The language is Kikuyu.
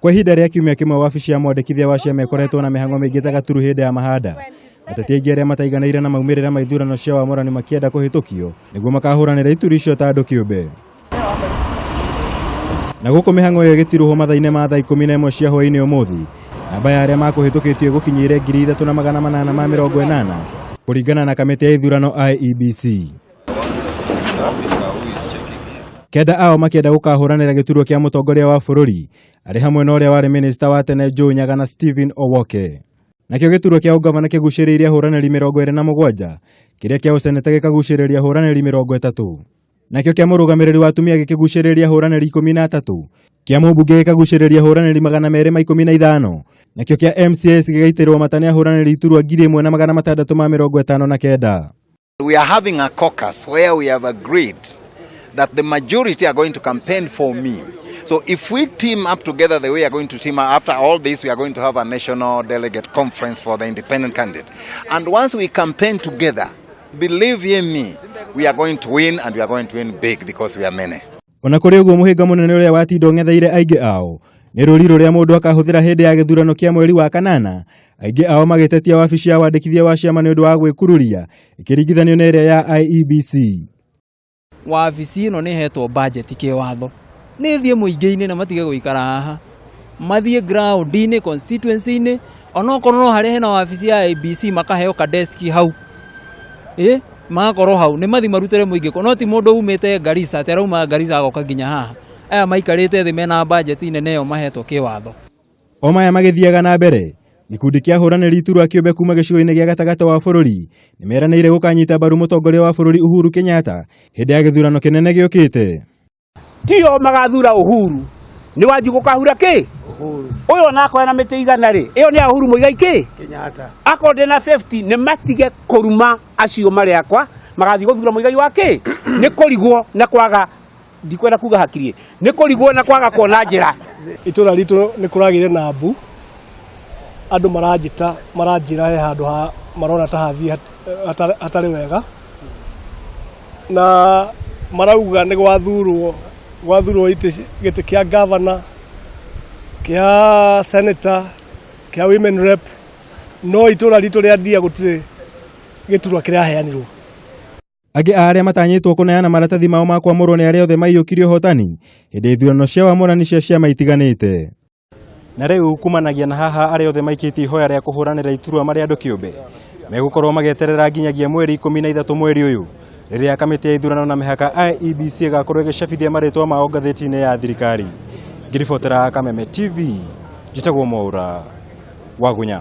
Kwa ihinda rĩa kiumia kĩmwe wabici ya mwandĩkithia wa ciama ĩkoretwo na mĩhang'o mĩingĩ ta gaturu hĩndĩ ya mahanda. Ateti aingĩ arĩa mataiganĩire na maumĩrĩra ma ithurano cia wamũrani makĩenda kũhĩtũkio nĩguo makahũranĩra ituri icio ta andũ kĩũmbe. Na gũkũ mĩhang'o ĩyo ĩgĩtirũhwo mathaa-inĩ ma thaa 11 cia hwaĩ-inĩ ũmũthĩ, namba ya arĩa makũhĩtũkĩtio ĩgũkinyĩire 3880 kũringana na kamĩtĩ ya ithurano IEBC. Kenda ao makĩenda gũkahũranĩra gĩturwa kĩa mũtongoria wa bũrũri arĩ hamwe na ũrĩa warĩ minista wa tene Joe Nyaga na Stephen Owoke. Nakĩo gĩturwa kĩa ũngavana kĩgucĩrĩirie ahũranĩri 27, kĩrĩa kĩa ũseneta gĩkagucĩrĩria ahũranĩri 30. Nakĩo kĩa mũrũgamĩrĩri wa atumia gĩkĩgucĩrĩria ahũranĩri 13, kĩa mũmbunge gĩkagucĩrĩria ahũranĩri 215, nakĩo kĩa MCAs gĩgaitĩrwo mata nĩ ahũranĩri iturwa 1659. We are having a caucus where we have agreed that the majority are going to campaign for me. So if we team up together the way we are going to team up, after all this, we are going to have a national delegate conference for the independent candidate. And once we campaign together, believe ye me, we are going to win, and we are going to win big because we are many. Ona kũrĩ ũguo, mũhĩnga mũnene ũrĩa watinda ũng'etheire aingĩ ao nĩ rũri rũrĩa mũndũ akahũthĩra hĩndĩ ya gĩthurano kĩa mweri wa kanana, aingĩ ao magĩtetia wabici ya wandĩkithia wa ciama nĩ ũndũ wa gwĩkururia ĩkĩringithanio na ĩrĩa ya IEBC. Wabici ĩno nĩ ĩhetwo budget kĩwatho, nĩ thiĩ mũingĩ-inĩ na matige gũikara haha, mathiĩ ground-inĩ, constituency-inĩ, onokorwo no harĩa hena wabici ya IEBC, makaheo ka desk hau, ĩ magakorwo hau nĩ mathi marutĩre mũingĩ, no ti mũndũ umĩte Garissa atĩ arauma Garissa agoka nginya haha. Aya maikarĩte thĩ mena budget nene ĩyo mahetwo kĩwatho. O maya magĩthiaga na mbere, gĩkundi kĩa ahũranĩri iturwa kĩũmbe kuma gĩcigo-inĩ gĩa gatagatĩ wa bũrũri nĩ meranĩire gũkanyita mbaru mũtongoria wa bũrũri Uhuru Kenyatta hĩndĩ ya gĩthurano kĩnene gĩũkĩte. Tio magathura Uhuru nĩ wanji gũkahura kĩ ũyũ onakorwo na mĩtĩ 100 rĩ, ĩyo nĩ ya Uhuru Muigai kĩ Kenyatta. Akorwo ndĩ na 50, nĩ matige kũruma acio marĩ akwa magathiĩ gũthura Muigai wa kĩ nĩ kũrigwo na kwaga, ndikwenda kuga hakirie, nĩ kũrigwo na kwaga kuona njĩra. Itũra ritũ nĩ kũragĩire na mbu, andũ maranjĩta maranjĩra he handũ ha marona ta hathiĩ hatarĩ wega, na marauga nĩ gwathurwo gĩtĩ kĩa gavana, kĩa senator, kĩa women rep, no itũra ritũ rĩa Ndia gũtirĩ gĩturwa kĩraheanirwo. Angĩ a arĩa matanyĩtwo kũneana maratathi mao ma kwamũrwo nĩ arĩa othe maiyũkirie ũhotani hĩndĩ ya ithurano cia wamũrani cia ciama itiganĩte. Na rĩu kumanagia na haha, arĩa othe maikĩtie ihoya rĩa kũhũranĩra iturwa marĩ andũ kĩũmbe megũkorwo magĩeterera nginyagia mweri 13 mweri ũyũ, rĩrĩa kamĩtĩ ya ithurano na mĩhaka IEBC ĩgakorwo ĩgĩcabithia marĩtwa mao ngathĩti-inĩ ya thirikari. Ngĩribotera Kameme TV, njĩtagwo Mwaura Wagunya.